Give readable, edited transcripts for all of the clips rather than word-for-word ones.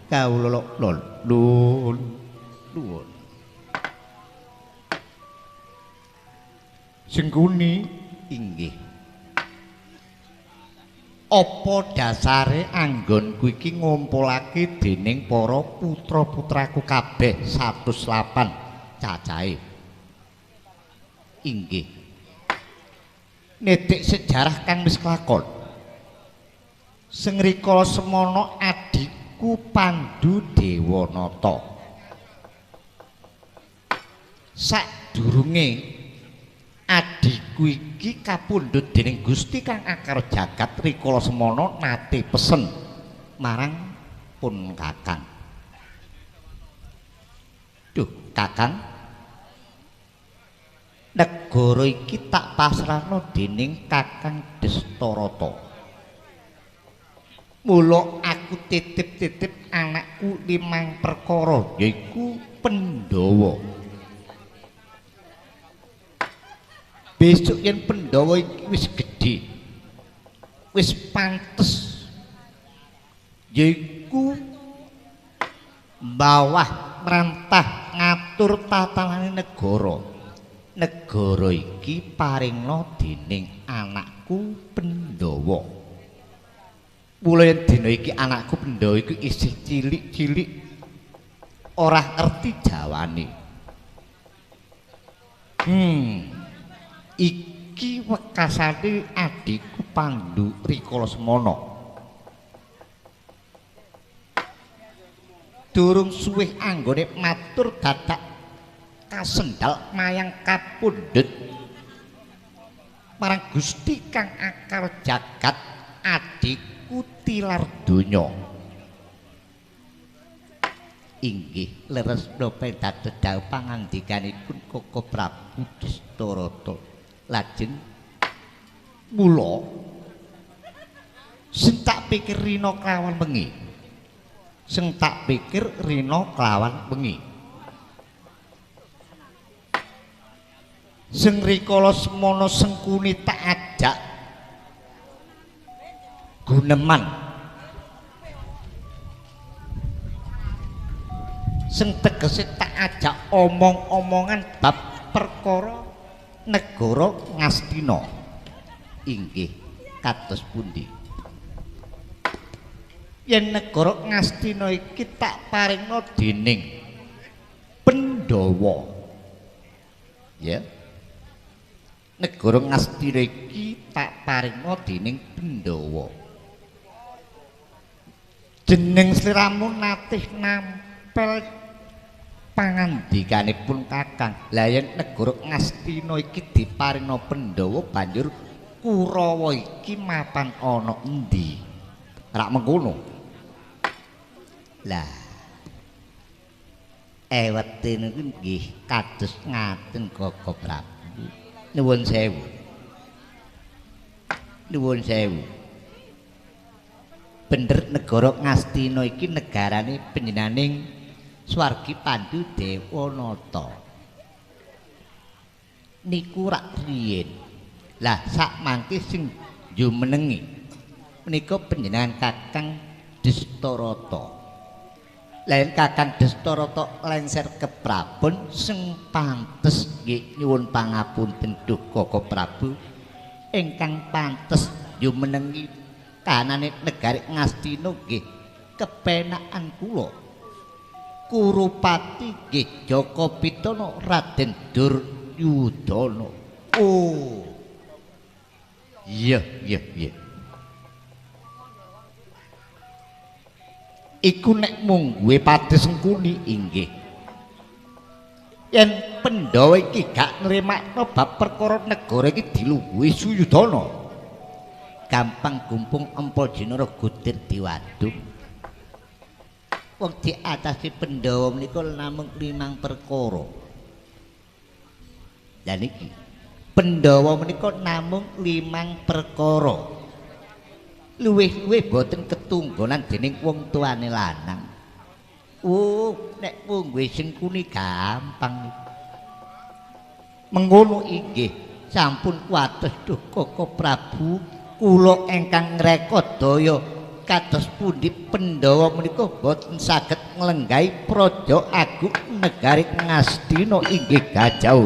Kawula lon nuwun nuwun. Sengkuni inggih. Apa dasare anggonku iki ngumpulake dening para putra-putraku kabeh 108 cacahe? Inggih. Nitik sejarah kang wis kelakon. Sing rikala semana adhiku Pandu Dewanata. Sadurunge adhiku iki kapundhut dening Gusti Kang Akar Jagat rikala semana nate pesen marang pun Kakang. Duh, Kakang, negara iki tak pasrahno dening Kakang Destarata. Mula aku titip-titip anakku 5 perkara, yaiku Pandhawa. Besok yen Pandhawa iki wis gedhe, wis pantes, yaiku mbawah merantah ngatur tatanane negara. Negara iki paringna dening anakku Pandhawa. Mula yen dina iki anakku Pandhawa iku isih cilik-cilik, ora ngerti jawane. Iki wekasane adhiku Pandu rikala semana. Durung suwih anggone matur dadak kasendal mayang kapundhut marang Gusti Kang Akar Jagat adhiku tilar donya. Inggih leres napa dados dawuh pangandikanipun Koko Prabu Destarata. Lajeng mula sing tak pikir rina kelawan wengi. Sing tak pikir rina kelawan wengi. Sing rikala semana Sengkuni tak ajak guneman. Sing tegese tak ajak omong-omongan bab perkara negara Ngastina. Inggih kados pundi? Yen negara Ngastina iki tak paringna dening Pandhawa. Ya. Negara Ngastina iki tak paringna dening Pandhawa. Jeneng sliramu natih nampel pangandikanipun Kakang. Lah yen negara Ngastina iki diparingna Pandhawa banjur Kurawa iki mapan ana endi? Rak mengkono. Lah ewete niku nggih kados ngaten Koko Prabu. Nuwun sewu. Nuwun sewu. Bener negara Ngastina iki negarane panjenenganing swargi Pandu Dewanata. Niku rak riyin. Lah sak mangke sing jumenengi menika panjenengan Kakang Destarata. Lah yen Kakang Destarata lengser keprabon sing pantes nggih nyuwun pangapunten duh Koko Prabu ingkang pantes jumenengi kahanane negari Ngastina nggih kepenakan kula. Kurupati nggih Jaka Pitana Raden Duryudana. Oh. Iya, iya, iya. Iku nek mungguhe Patih Sengkuni inggih. Yen Pandhawa iki gak nrimakno bab perkara negara iki dilungguhi Suyudana. Gampang gumpung empol jinara gutir diwadung. Wong diatasi Pandhawa menika namung 5 perkara. Lah niki Pandhawa menika namung 5 perkara. Luwih-luwih boten ketunggonan dening wong tuane lanang. Oh, nek mungguhe Sengkuni gampang. Mengkono inggih sampun kuwatos duh Koko Prabu kula ingkang ngreka daya Kados pundi Pandhawa menika boten saged nglenggahi praja agung negari Ngastina inggih Gajah.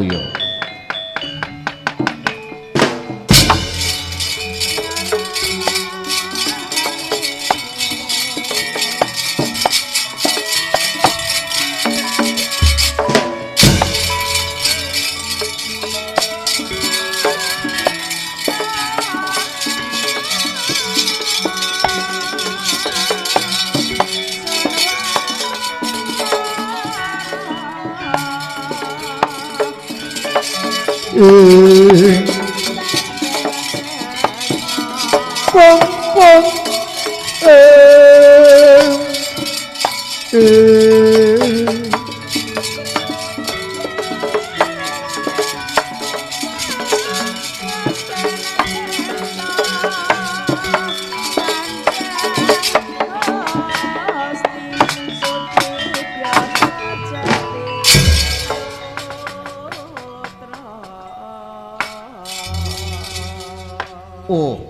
Oh,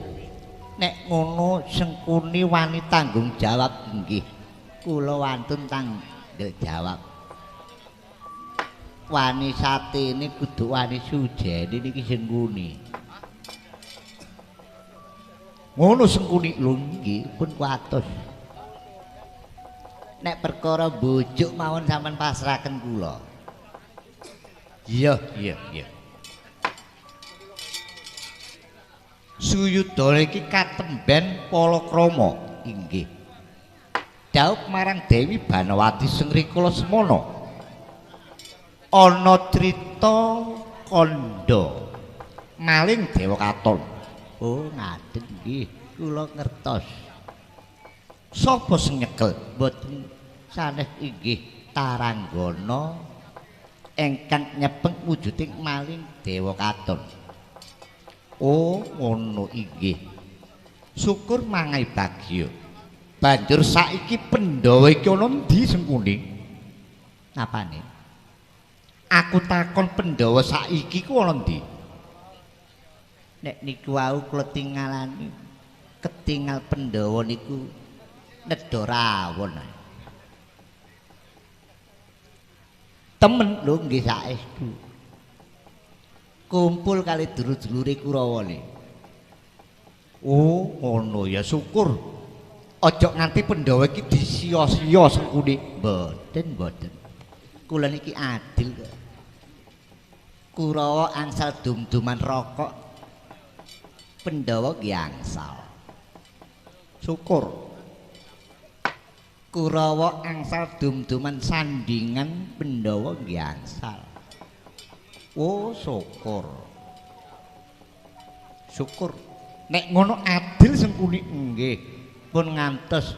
nek ngono Sengkuni wani tanggung jawab nggih. Kula wantun tanggung jawab. Wani satene kudu wani sujene niki Sengkuni. Ngono Sengkuni lho nggih pun kuatos. Nek perkara bujuk mawon sampean pasrahaken kula. Iya, iya, iya. Suyudana iki katemben palakrama inggih. Dhaup marang Dewi Banawati sing rikala semana. Ana crita kandha maling Dewa Katon. Oh, ngaten nggih, kula ngertos. Sapa sing nyekel? Mboten sanes inggih Taranggana ingkang nyepeng wujuding maling Dewa Katon. Oh, ngono inggih. Syukur mangai bagya. Banjur saiki Pandhawa iki ana endi Sengkuni? Napane? Aku takon Pandhawa saiki ku ana endi? Nek niku wau kula tingalani, ketingal Pandhawa niku nedha rawon. Temen lho nggih saestu. Kumpul kali dulur-dulure Kurawane. Oh, ngono ya syukur. Aja nganti Pandhawa iki disia-sia Sengkuni. Mboten, mboten. Kula niki adil kok. Kurawa angsal dum-duman rokok. Pandhawa nggih angsal. Syukur. Kurawa angsal dum-duman sandingan, Pandhawa nggih angsal. Oh, syukur. Syukur. Nek ngono adil Sengkuni nggih. Pun ngantos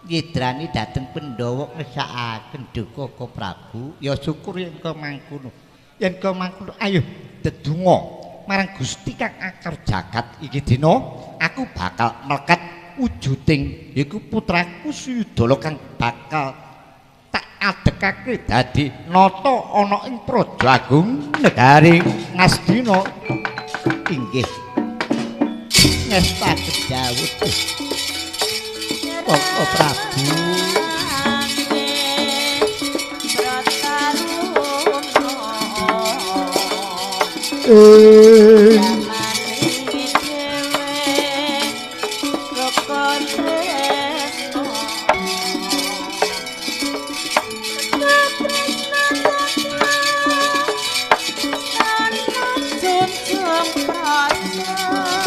nyidrani dhateng Pandhawa ngesakaken duka ka Prabu. Ya syukur yen ka mangkono. Yen ka mangkono ayo dedonga marang Gusti kang akar jagat iki dina aku bakal mleket wujuding yaiku putraku Suyudana kang bakal tak adekake dadi nata ana ing Praja Agung negari Ngastina inggih ngestaken dawuh Bapak Prabu.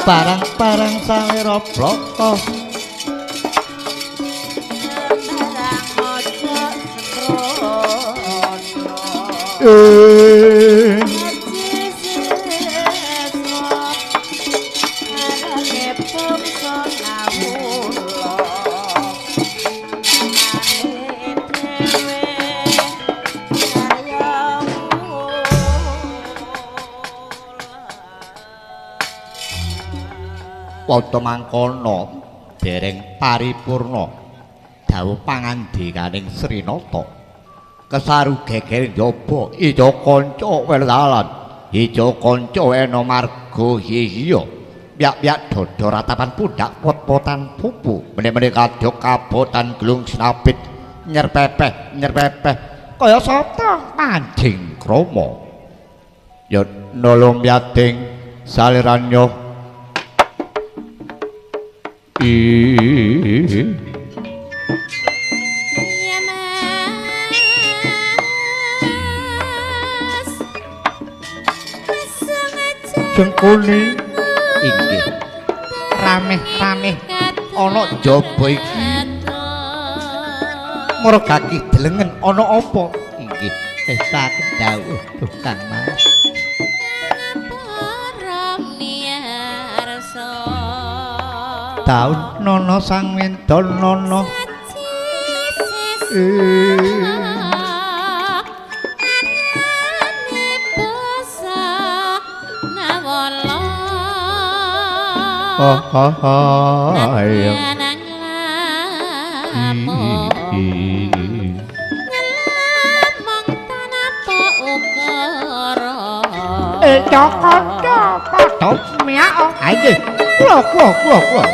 Barang-barang salira bloko Wonten mangkono dereng paripurna dawuh pangandikaning Srinata kesaru geger njaba ija kanca wedalan ija kanca ena marga hiya Piak-piak dodo ratapan pundak pot-potan pupu meneh-meneh kadok kabotan glung snapit nyerpepeh nyerpepeh kaya sata manjing krama ya nolong yating saliranyo Ya Mas Jengkuni inggih rameh-rameh ana jaba iki margaki delengen ana apa inggih testaken dawuh Kang Mas taun nono sang wendon nono oh oh oh ayo cokot cokot miak ayo kula kula kula kula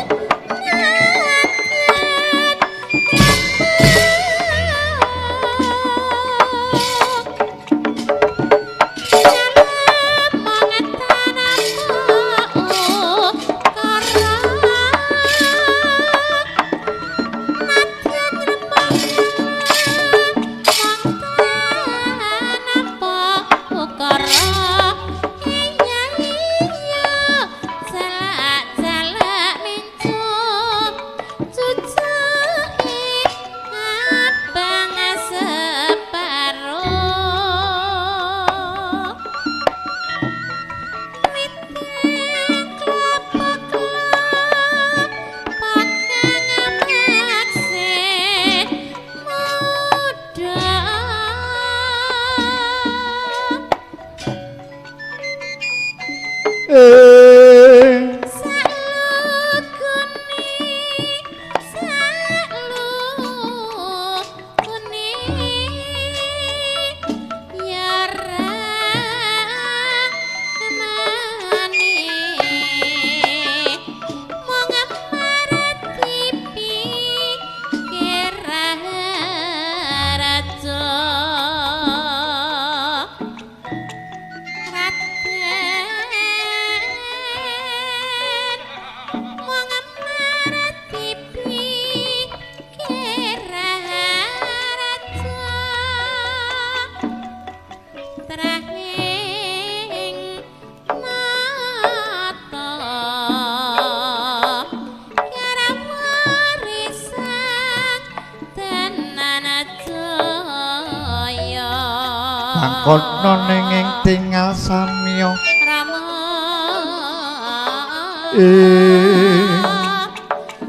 Kono nenging tinggal samya Rama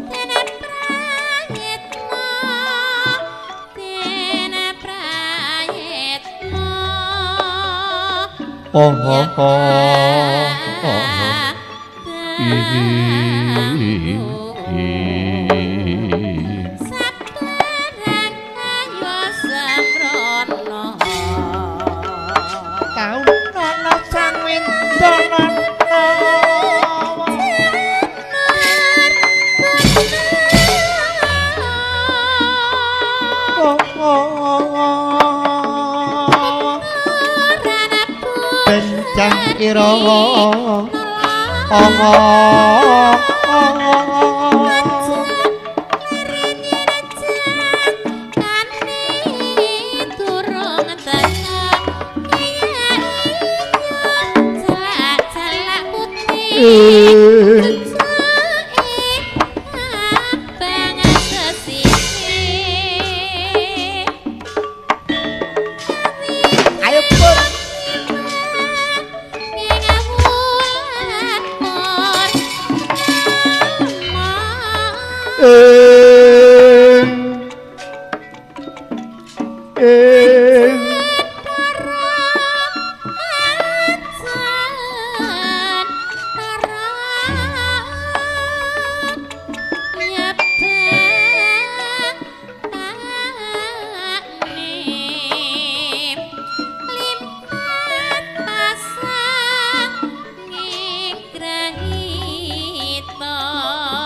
dene prayitna dene prayitna oh oh oh oh Bencang ira Ayo pur.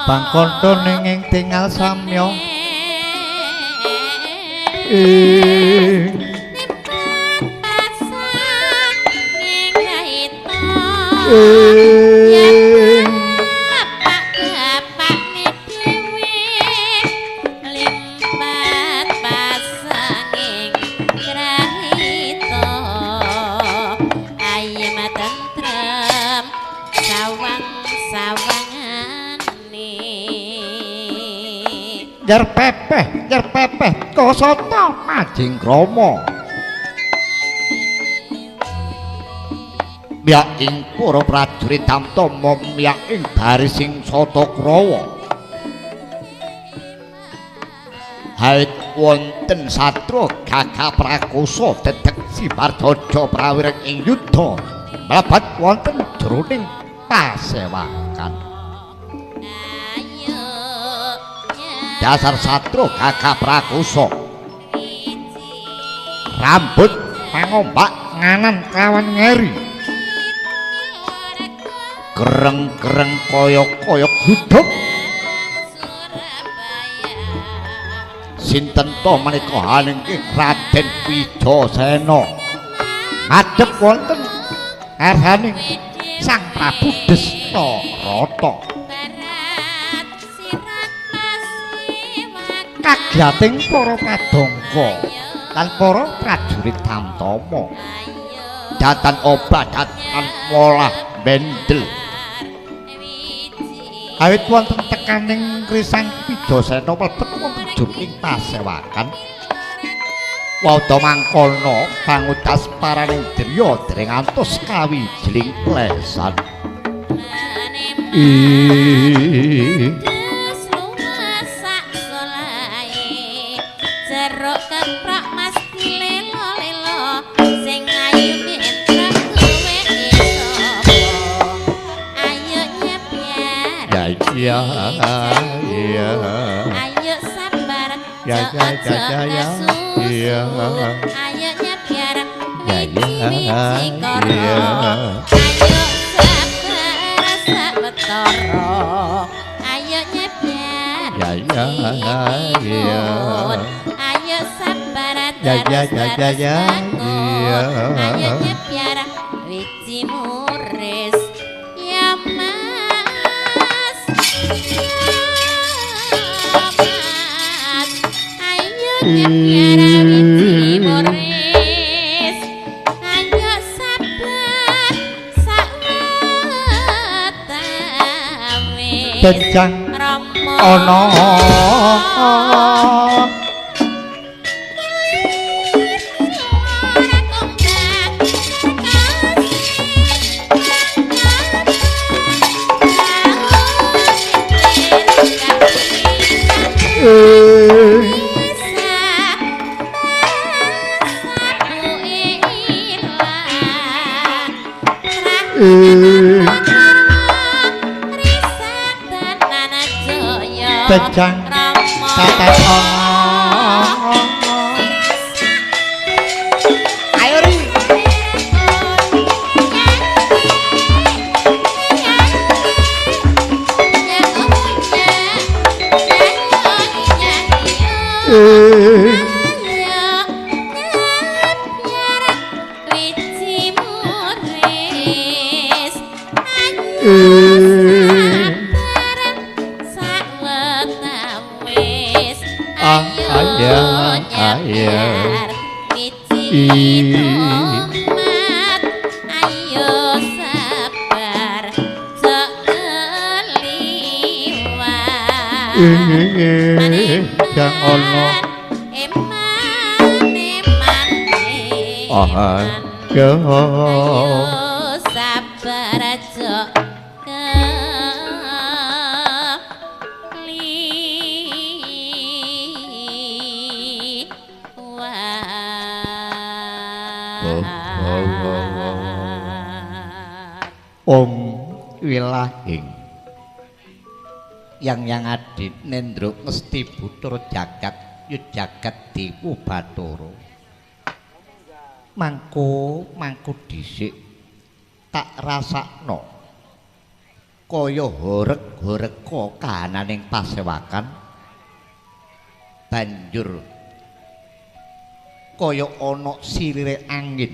Abang kandha ning ing tingal samya. Ing yer pepeh kosata majing krama. Miyak ing para prajurit Tamtama miyak ing barising Sata Krawa. Hait wonten satra gagah prakosa dedeg Simardaja prawireng ing yuda mlebet wonten jroning pasewakan. Dasar satra gagah prakosa rambut pangombak nganan kawan ngeri, gereng-gereng kaya-kaya gudhug. Sinten to menika hanengke Raden Wijasena ngadhep wonten ngarsaning Sang Prabu Destarata. Kagiating para pradangka lan para prajurit Tamtama datan obah datan molah bendel. Awit wonten tekaning Risang Wijasena mlebet wonten jroning pasewakan. Wauda mangkono pangudas paraning driya dereng antos kawijiling plesan. Ya ya ayo sabar ya ya ya ya ya ayo nyebyar ya wiji-wiji koro ayo sabar sawetara ayo nyebyar ya ya ya ayo sabar ya ya ya ya ya ayo nyebyar wiji muris ya mas ayo nyebyar wiji muris ayo sabar sawetawis benjang Rama ana Bejang tata ayo ri Ayo sabar jok keliwat jang ana eman eman ayo sabar jok Om wilahing yang yang adit nendro ngesti butur jagat yu jagat dewa bathara mangko mangko dhisik tak rasakno Kaya horeg-horega kahananing pasewakan. Banjur kaya ana silire angin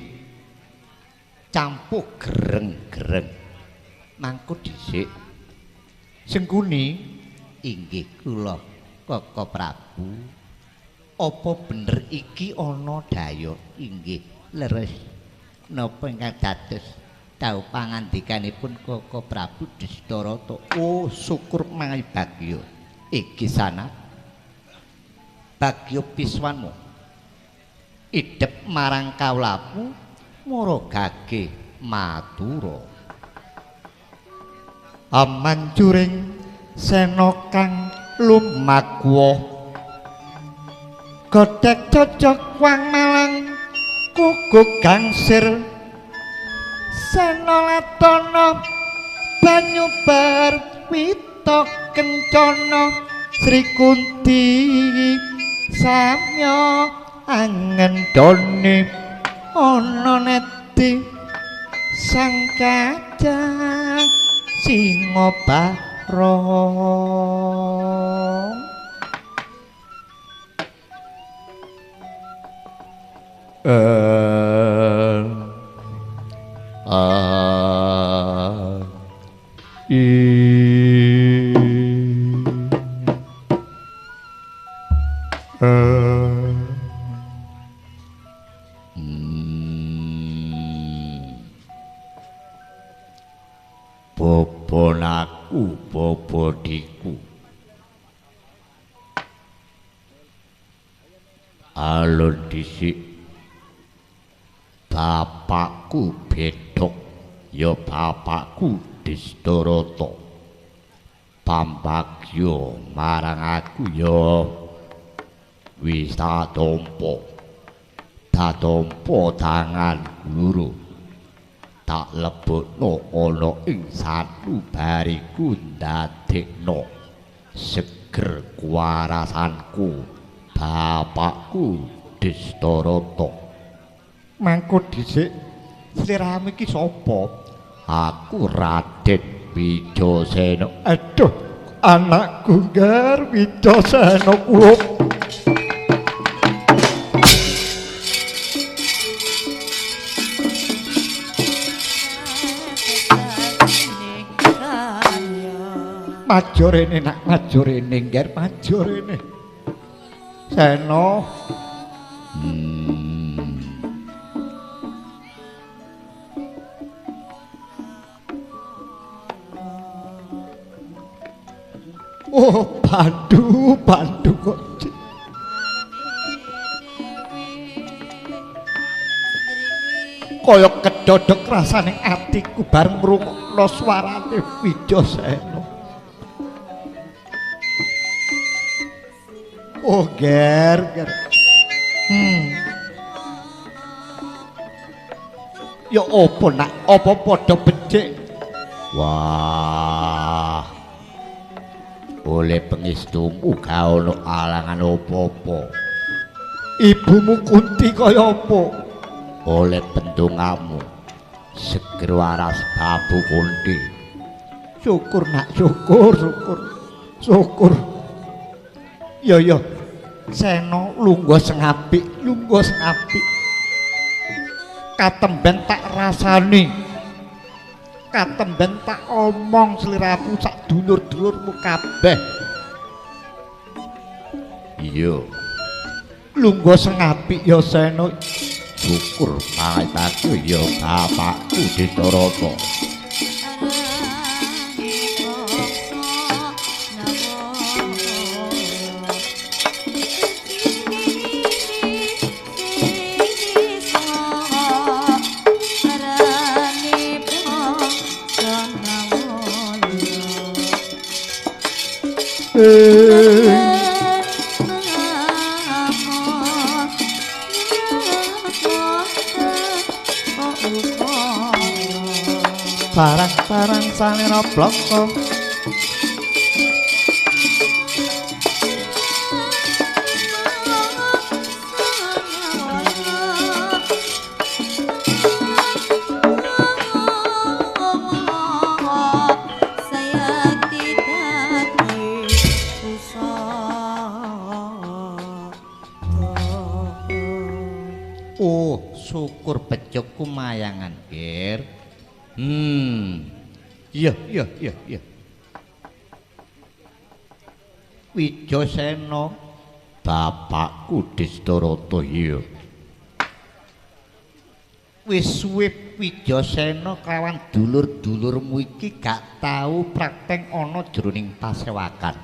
campuh gereng-gereng. Mangku dhisik. Sengkuni inggih kula Kaka Prabu. Apa bener iki ana daya? Inggih leres. Napa ingkang dados dawuh pangandikanipun Kaka Prabu Destarata? Oh, syukur mangibagya. Iki sana bagya piswanmu idhep marang kawulamu mara gage matura. Amancuring sena kang lumakuwa godhek cocok wang malang kuku gangsir sena latana banyu perwita kencana Sri Kunti samya angendone ana neti sang kacang singa barong. A I Bobonaku bobodiku alun dhisik bapakku bedhok ya bapakku Destarata pambagya marang aku ya wis tak tampa tangan loro tak lebokno ana ing sanubariku ndadekno seger kuwarasanku bapakku Destarata. Mangko dhisik sliramu iki sapa? Aku Raden Wijasena. Aduh, anakku Ngger Wijasena kula. Maju rene nak, maju rene Ngger, maju rene. Sena. Oh, Pandu, Pandu kok. Kaya kedodok rasane atiku bareng ngrungokno swarane Wijasena. Oh, Ger, Ger. Ya apa nak, apa padha becik? Wah. Oleh pengestumu gak ono alangan apa-apa. Ibumu Kunti kaya apa? Oleh pendongamu seger waras Babu Kunti. Syukur nak, syukur, syukur. Syukur. Ya ya. Sena lungguh sing apik, lungguh sing apik. Katemben tak rasani. Katemben tak omong sliramu sak dulur-dulurmu kabeh. Iya. Lungguh sing apik ya Sena. Syukur pangestake ya bapakku Destarata. Barang-barang salira bloko. Oh, syukur bejo kumayangan, Ger. Iya, iya, iya, iya. Wijasena, bapakku Destarata iya. Wis suwe Wijasena kelawan dulur-dulurmu iki gak tau prakteng ana jroning pasewakan.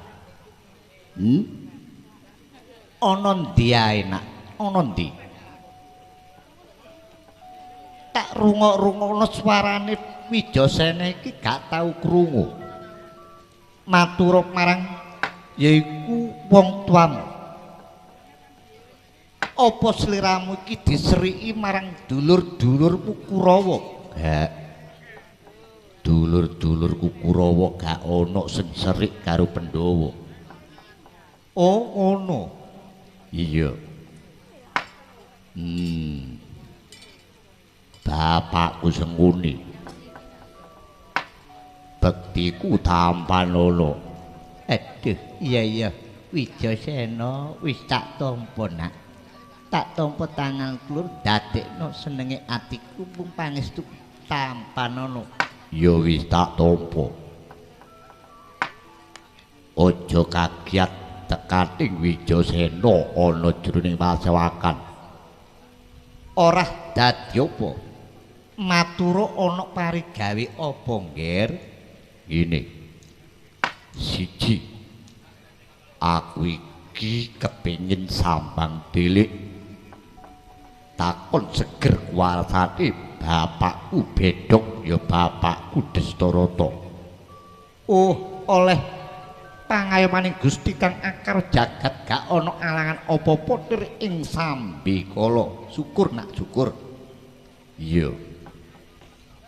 Ana ndi ae, Nak? Ana ndi? Tak rungok-rungokno suarane Wijasena iki gak tau krungu. Matur marang yaiku wong tuamu. Apa sliramu iki diseriki marang dulur-dulurmu Kurawa? Gak. Dulur-dulurku Kurawa gak ana sing serik karo Pandhawa. Oh, ngono. Iya. Bapakku Sengkuni. Bektiku tampanana. Aduh, iya iya. Wijasena wis tak tampa, Nak. Tak tampa tangan klur dadekno senenge atiku mung pangestu tampanana. Ya wis tak tampa. Aja kagiat tekating Wijasena ana jroning pasewakan. Ora dadi apa? Matura ana parigawe apa, Ngger? Ngene. Siji. Aku iki kepengin sambang tilik. Takon seger kuwasane bapakku Bedhog ya bapakku Destarata. Oh, oleh pangayomaning Gusti kang akar jagat gak ana alangan apa-apa tir ing sambikala. Syukur, Nak, syukur. Iya.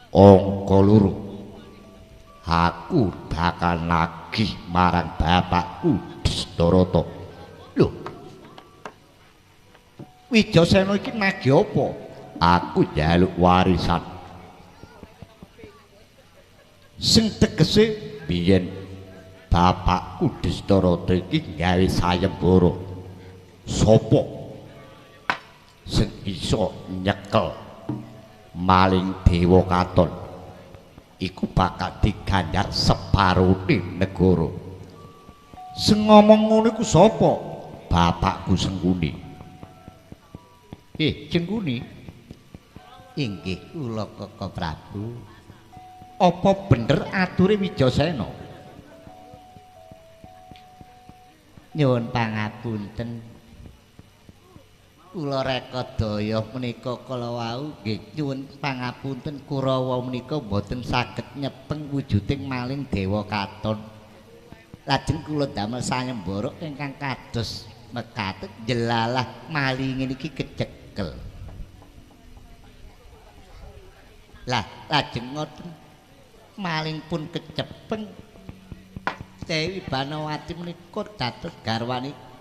Angka loro. Aku bakal nagih marang bapakku Destarata. Lho. Wijasena iki nagih apa? Aku njaluk warisan. Sing tegese biyen bapakku Destarata iki gawe sayembara. Sapa sing iso nyekel maling dewa katon iku bakal diganjar separone negara. Sing ngomong ngono iku sapa? Bapakku Sengkuni. Sengkuni. Inggih kula Kaka Prabu. Apa bener ature Wijasena? Nyuwun pangapunten. Kula rekadaya menika kala wau nggih nyuwun pangapunten Kurawa menika mboten saged nyepeng wujuding maling dewa katon. Lajeng kula damel sayembara ingkang kados mekaten jelalah malinge niki kecekel. Lah lajeng ngoten maling pun kecepeng. Dewi Banawati menika dados garwane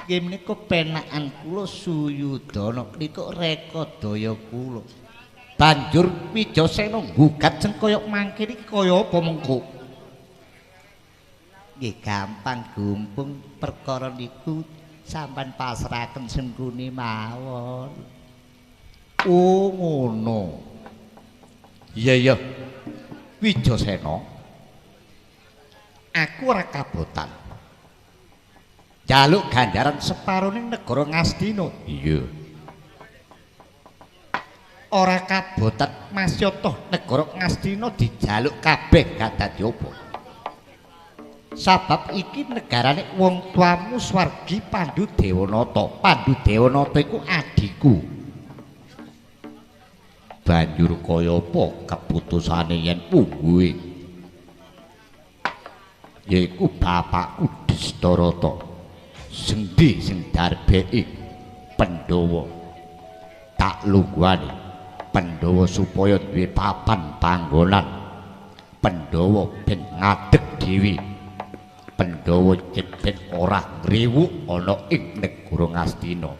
nggih menika penakan kula Suyudana menika rekadaya kula. Banjur Wijasena nggugat sing kaya mangke iki kaya apa mengko? Nggih gampang gumpung perkara niku sampean pasrahaken Sengkuni mawon. Oh ngono. Iya iya. Wijasena, aku ora kabotan. Jaluk ganjaran separone negara Ngastina. Iya. Ora kabotan masyata negara Ngastina dijaluk kabeh gak dadi apa. Sabab iki negarane wong tuamu swargi Pandu Dewanata. Pandu Dewanata iku adhiku. Banjur kaya apa keputusane yen pungguhe? Yaiku bapakku Destarata. Sing ndi sing darbeki Pandhawa? Tak lungguhane Pandhawa supaya duwe papan panggonan. Pandhawa ben ngadeg dhewe. Pandhawa ben ora ngriwuk ana ing negara Ngastina.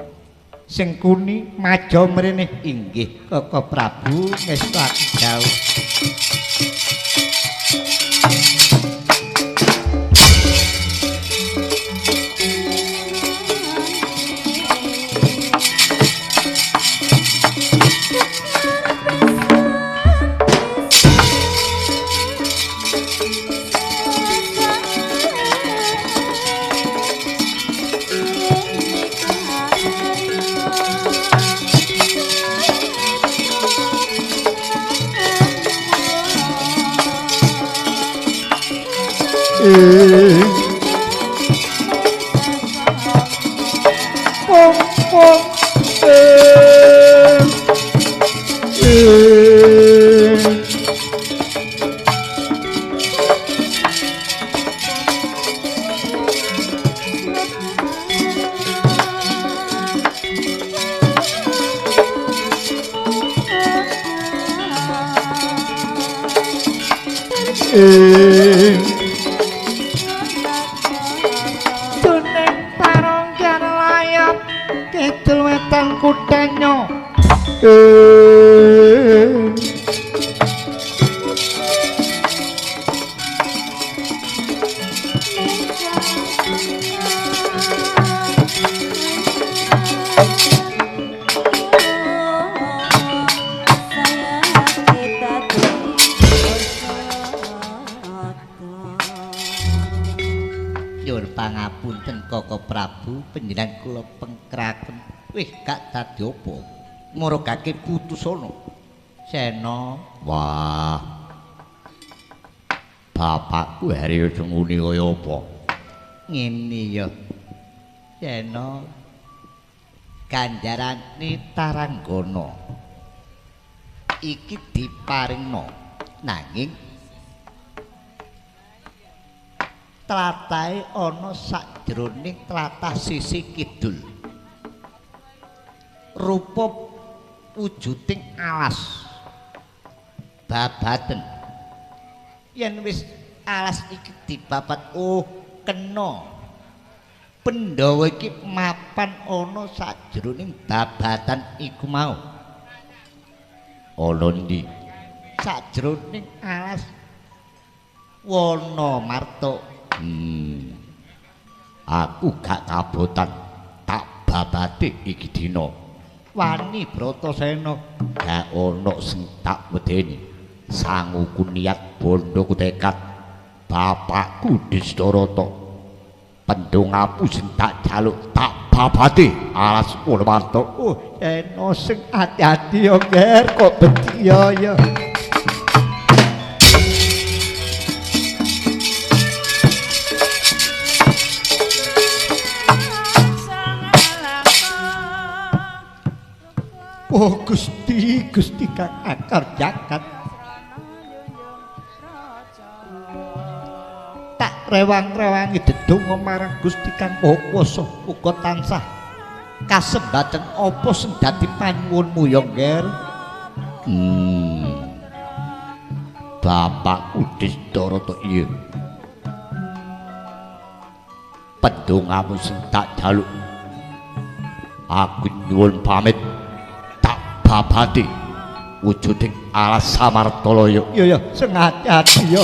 Sengkuni maja mrene. Inggih Kaka Prabu ngestake dawuh. Pong pong Duneng tarongkar layap kidul wetan kutanya. Nyuwun pangapunten Koko Prabu, panjenengan kula pengkraken. Wis gak dadi apa. Murugake putusana. Sena. Wah. Bapakku hari nguni kaya apa? Ngene ya. Sena. Ganjarane Taranggana iki diparingna nanging tlathahe ana sajroning tlatah sisih kidul. Rupa wujuding alas babaten. Yen wis alas iki dibabat, oh kena. Pandhawa iki mapan ana sajroning babatan iku mau. Ana ndi? Sajroning alas Wana Marta. Aku gak kabotan tak babate iki dina. Wani Bratasena, gak ana sing tak wedeni. Sanguku niat bondoku tekad bapakku Distarata. Pendongapu sing tak jaluk tak babate alas Wana Marta. Oh, Sena sing ati-ati ya, Ger, kok bedi ya ya. Oh Gusti, Gusti kang akar jagat. Tak rewang-rewangi dedonga marang Gusti kang Maha Kuwasa uga tansah kasembaten apa sing dadi panyuwunmu ya, Nger. Bapakku Distarata iya. Pendongamu sing tak jaluk. Aku nyuwun pamit. Babati wujuding alas Samartalaya. Iya ya, sing ati-ati ya.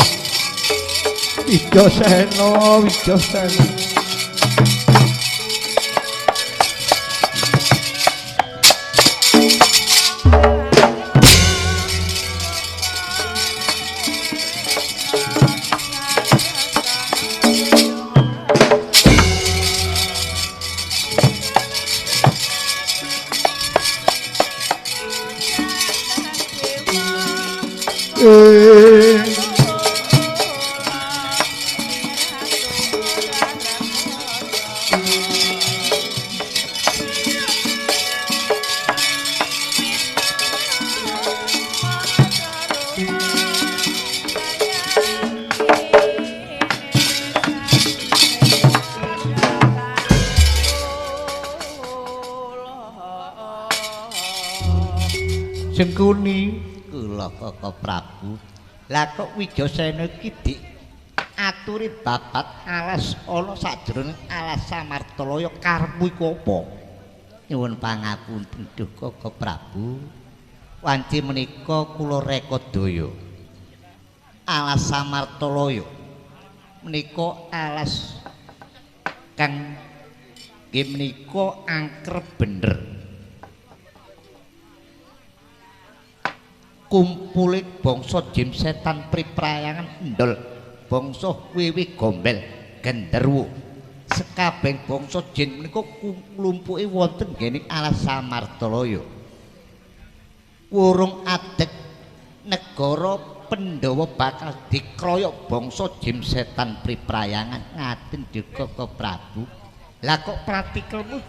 Wijasena, Wijasena. Sengkuni kula Koko Prabu. Lah kok Wijasena iki diaturi babat alas ana sajroning alas Samartalaya karepmu iku apa? Nyuwun pangapunten duh Koko Prabu. Wanci menika kula rekodaya. Alas Samartalaya menika alas kang nggih menika angker bener. Kumpule bangsa jim setan priprayangan endol bangsa wiwi gombel genderuwo sekabeh bangsa jin menika klumpuke wonten nggene alas Samartalaya. Wurung adeg negara Pandhawa bakal dikroyok bangsa jim setan priprayangan. Ngaten juga Koko Prabu. Lah kok pratikelmu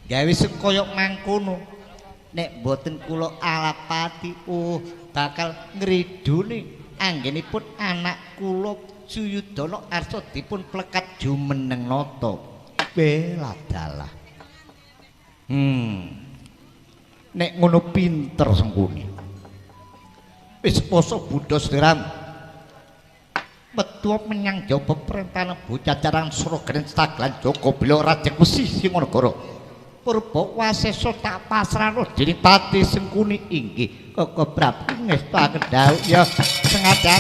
gawe sing kaya mangkono? Nek mboten kula alapati, oh bakal ngridune anggenipun anak kula Suyudana arsa dipun plekat jumeneng nata. Beladalah. Nek ngono pinter Sengkuni. Wis poso budha sliramu. Metu menyang jaba perintahane bocah carang Suragen Staglan Joko Bila Raja Wesi Singonegara. Purba wasesa tak pasrahno dening Pati Sengkuni inggih Koko Prabu ngestakaken dhawuh ya sengaja.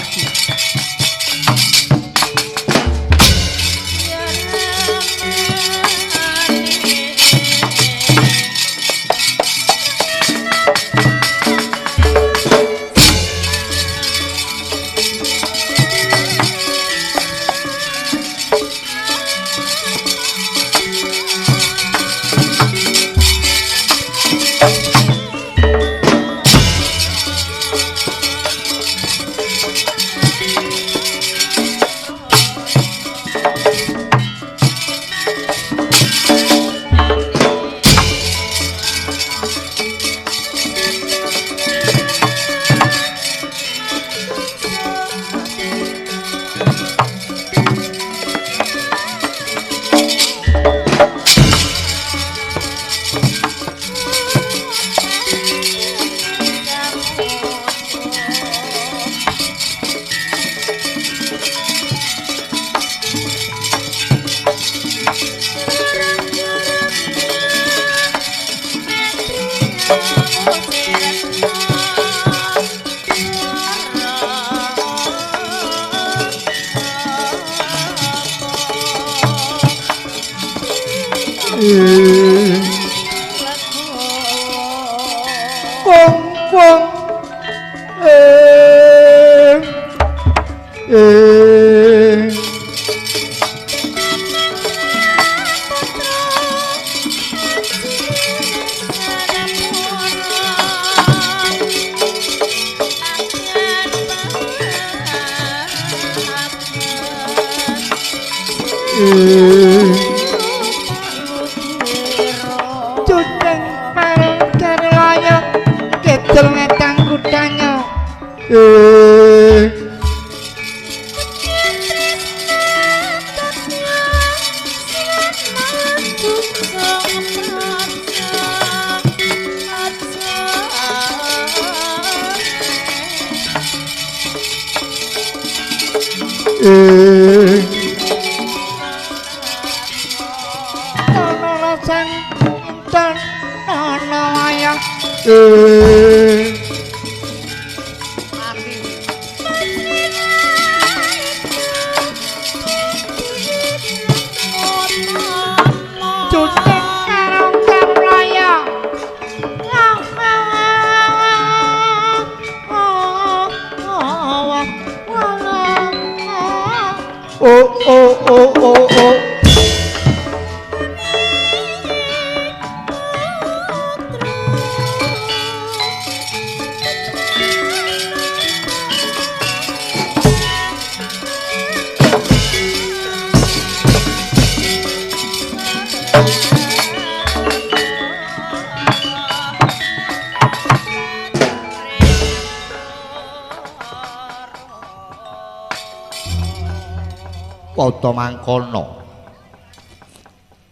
Padha mangkono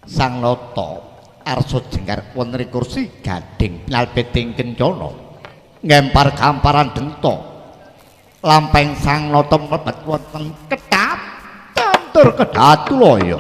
Sang Nata arsa jenggar wonten ing kursi gading nalbeting kencana ngempar gamparan denta lampeng Sang Nata mlebet wonten ketap tantur kedhatulaya.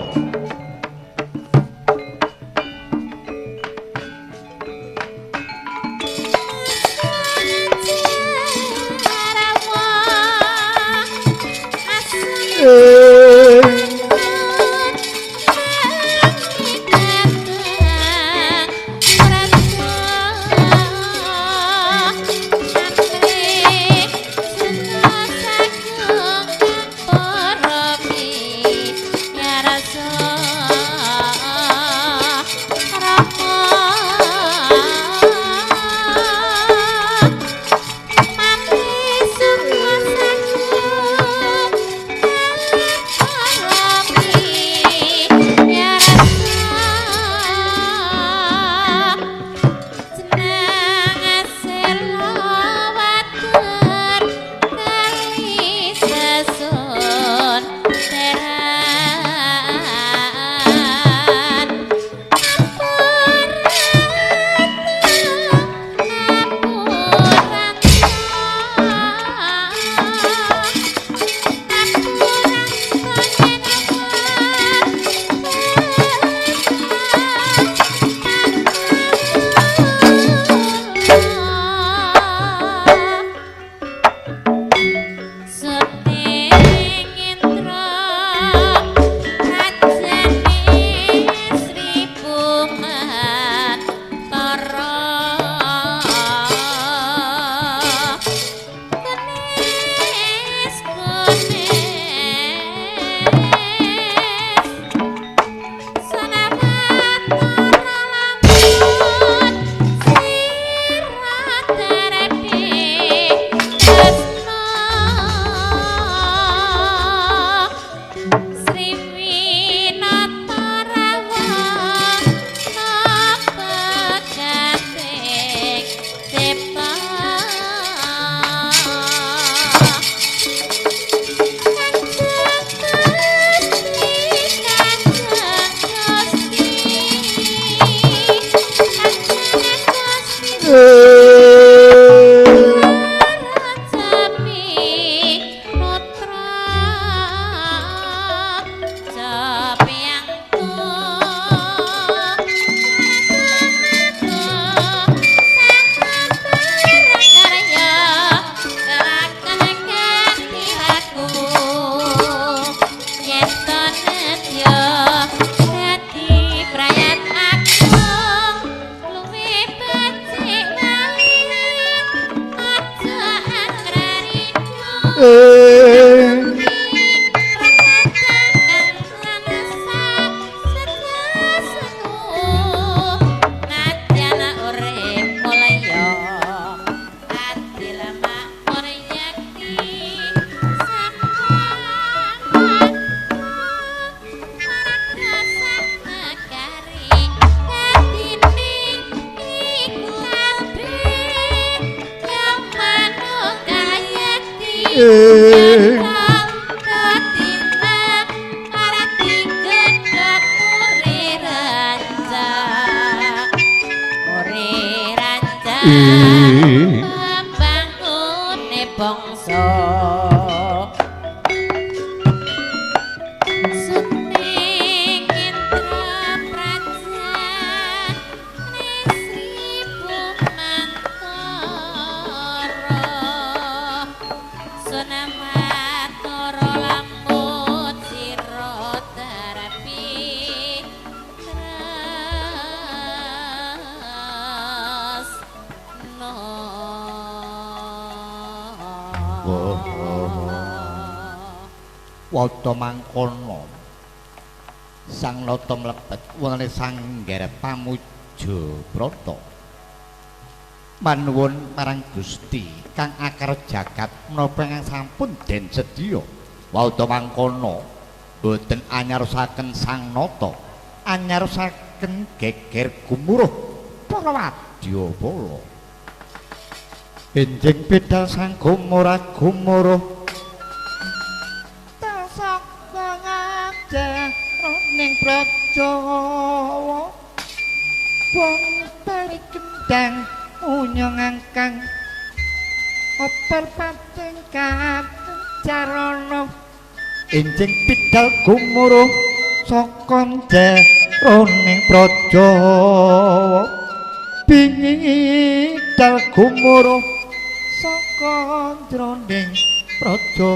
Wata mangkono Sang Nata mlebet wonten sanggar pamuja brata manuwun marang Gusti kang akar jagat menapa ingkang sampun den sedya. Wata mangkono boten anyarosaken Sang Nata, anyarosaken geger gumuruh para wadyabala. Enjing bidal sang gumurah gumuruh ning praja wong tari kendang unyong angkang oper pating kacarana enjing bidal gumuruh saka jero ning praja bidal gumuruh saka jroning praja.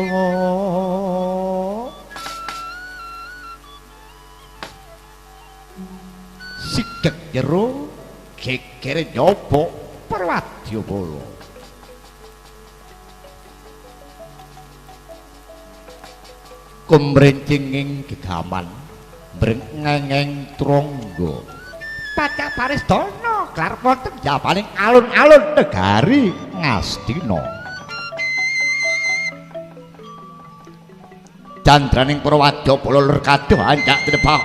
Sigek jero gegere nyoba perwadyabala. Kumrincing ing gegaman mrengengeng trangga pacak paristana klar wonten jabaning alun-alun negari Ngastina. Candraning para wadyabala ler kadoh ancak tinebah.